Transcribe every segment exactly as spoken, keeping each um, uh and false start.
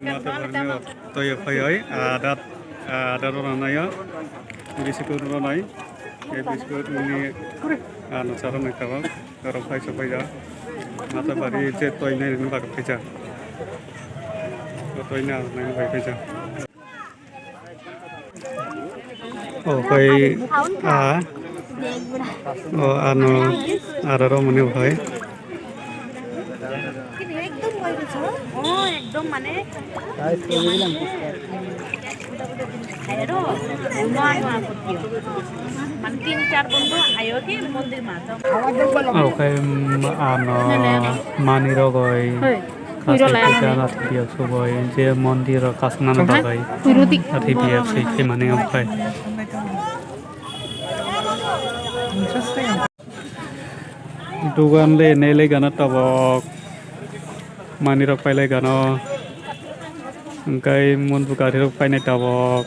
Mata barni toye phai oi, adat, adat rona nayo, biskut rona nai, e biskut ni ano charo nai tabok, oro phai sa phai ja, mata bari je toi nai ni bagwi phai ja, toi na nai ni bagwi phai ja. O koi a, o ano, ara romani o koi. Ekdom koi bwswk. O ekdom mane. Ayo ro, nua nua kotio. Mane tin char bondo ayo ke mondir ma. O koi, mm, ano, mani rogoi. Hoi. Kaisa kisa nathi biyak sugoi je mondir o kasna bagwi nathi biyak se khe mani ophai. Dugan le ne le gana tabok mani rok pai le gano. Hwnkhe mondir gari rok painai tabok.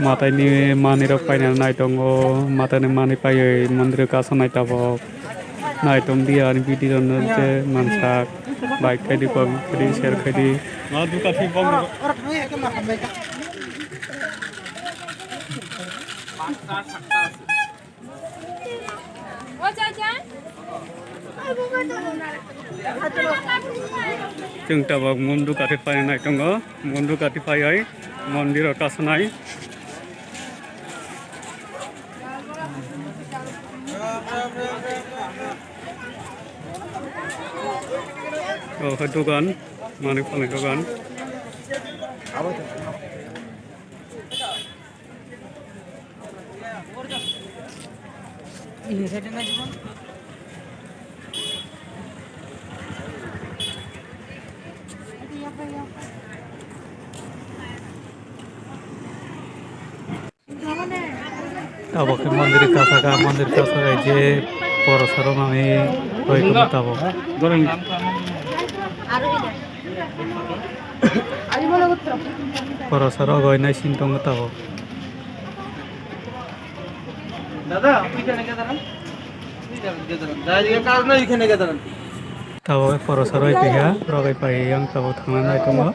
Mataini manwi rok paina nai tongo, mataini manwi paiwi mondir o kasonai tabok. Nai tong di ani video no je mansak, like khai di, comment khai di, share khai di. Chwng tabok mondir kathi pai nai tongo, mondir kathi pai hai mondir o kasonai. O khe dogan, mani phalni dogan. Abo khe mondir kasaka, mondir kasaka je porsa rok nangwi roi tongo tabok. Porsa rok roi nai sing tongo tabok. দাদা, ওইখানে গিয়ে দাঁড়ান। ওই যাবেন, গিয়ে দাঁড়ান। যাই, কাজ নাই, ওইখানে গিয়ে দাঁড়ান। Tabok porsa roi tongya, rogwi pai yang tabok thangna nai tongo.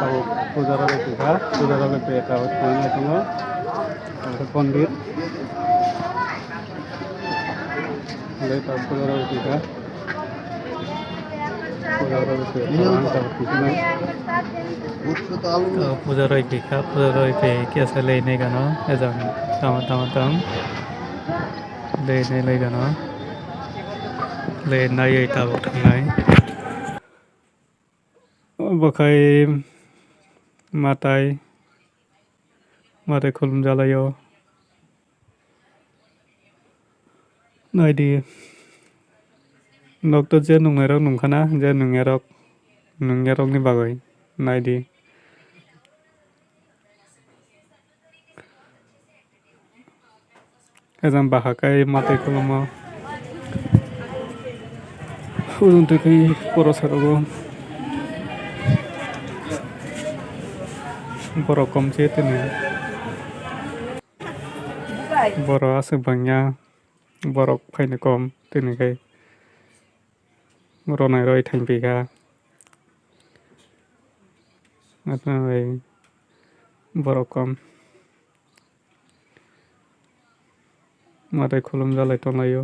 Tabok puja rogwi tongkha, puja rogwi pai tabok thangna nai tongo. Tabok pondir. Tabok puja rogwi tongkha. O puja roi phi kha, puja roi phi khe se lei nai gano, ejang tama tama tang lei nai lai gano, lei naiwi tabok thangnai. Obo khai matai, matai khulum jalaio. Naidi. Nok to je nungnai rok nungkha na, je nungya rok, nungya rok ni bagwi. Naidi. Ejang baha kai matai khulumo. Ujung twi kai porsa rogo. Borok kom se tini. Borok aswk bangya, borok phaina kom, tini khai ronai roi thangphi kha. Borok kom, matai khulum jalai tonglaio.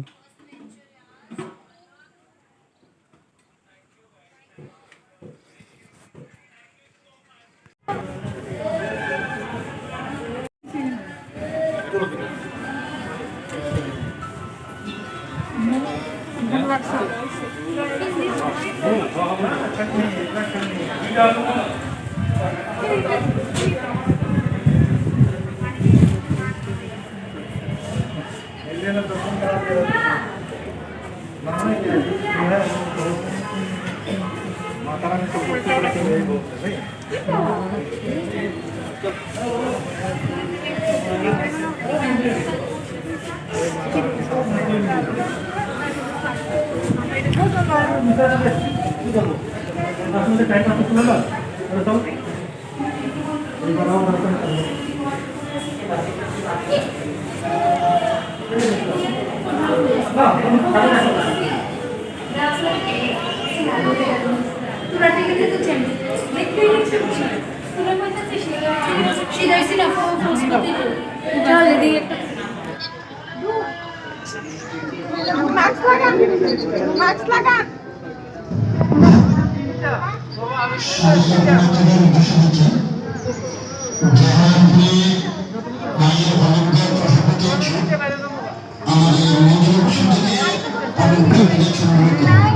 Mask লাগান, মাস্ক লাগান।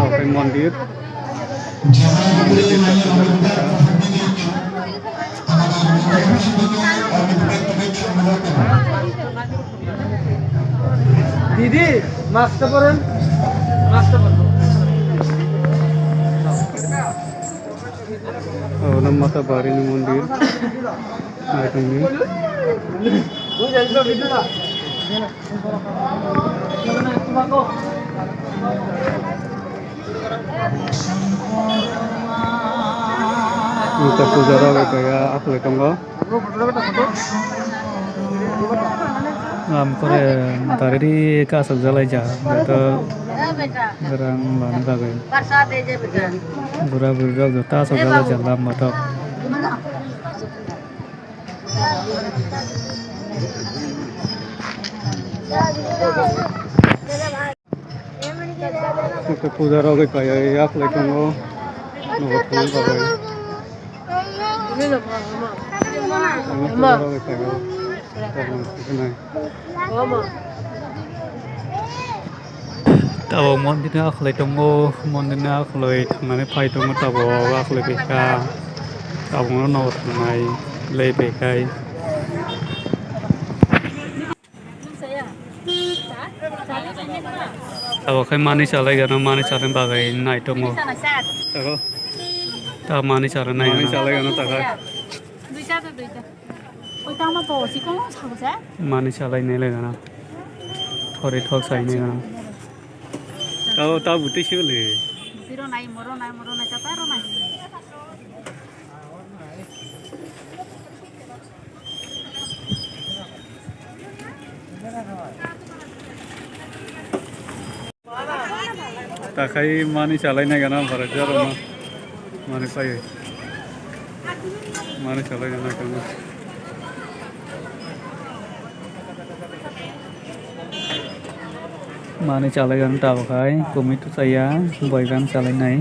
Oke, mondir. Didi, mask ta poron. Mask ta poron. Obo no Matabari ni mondir. Naitongni. Ita puja rok ita ya akhwlai tongo. Lam kore Matabari kasok jalai ja, joto gorang lani bagwi. Bura buri rok joto asok jalai ja lam matok. Ito puja rogwi paiyai yak lai tongo. Nogo thum bagwi. Ano puja rogwi paiyai. Tabok mondir ni akhwlai tongo, mondir ni akhwlai thangnani phai tongo, tabok akhwlai phaikha, tabok no nogo thangnai lei phaikhai. Tabok khai mani chalai gana, mani chalai bagwi nai tongo. Ta mani chalai nai gana. Mani chalai gana ta khai. Mani salai nai lai gana. Thori thok sai nai gana. Tao, tao butui sio le. Butui ro nai, moro nai, moro nai, tata ro nai. Takhai mani chalai nai gana, bara jaro ma. Mani pai. Mani chalai gana kama. Mani chalai gana tabo khai, kumi tu chaya, boy gan chalai nai.